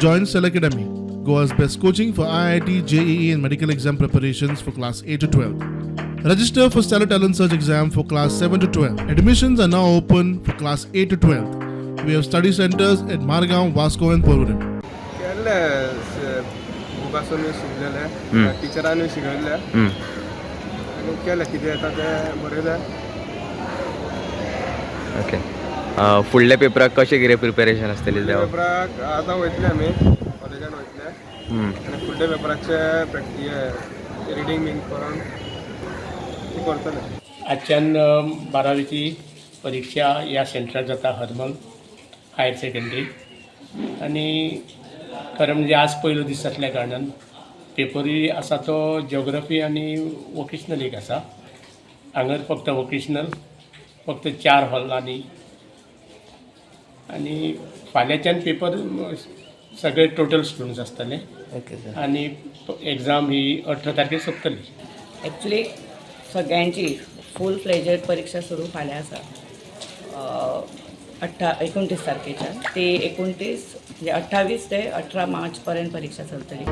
Join Cell Academy, Goa's best coaching for IIT, JEE, and medical exam preparations for class 8 to 12. Register for Stellar Talent Search exam for class 7 to 12. Admissions are now open for class 8 to 12. We have study centers at Margao, Vasco, and Porvorim. केल्ले बुकासून शिकलेले, टिचरानूय शिकयल्ले आनी केलें, कितें येता तें बरयलें. Okay, फुडल्या पेपराक कशें कितें प्रिपेरेशन आसतलें? फुडल्या जावं. पेपराक आतां वयतले आमी, कॉलेजान वयतले आनी फुडल्या पेपराचे प्रॅक्टी रिडींग बीन करून ती करतले. आजच्यान बारावीची परीक्षा ह्या सेंटरार जाता, हरमल हायर सेकंडरी. आनी खरें म्हणजे आज पयलो दीस आसल्या कारणान पेपरूय आसा तो जियोग्राफी आनी वोकेशनल एक आसा. हांगर फक्त वोकेशनल, फक्त चार हॉलांनी. आनी फाल्यांच्यान पेपर सगळे टोटल स्टुडंट्स आसतले. Okay sir. आनी एग्जाम ही 18 तारखेर सोंपतली. ॲक्च्युली सगळ्यांची फूल फ्लेजेड परीक्षा सुरू फाल्यां आसा, 29 तारखेच्यान. ती 29, म्हणजे 28 ते 18 मार्च पर्यंत परीक्षा चलतली.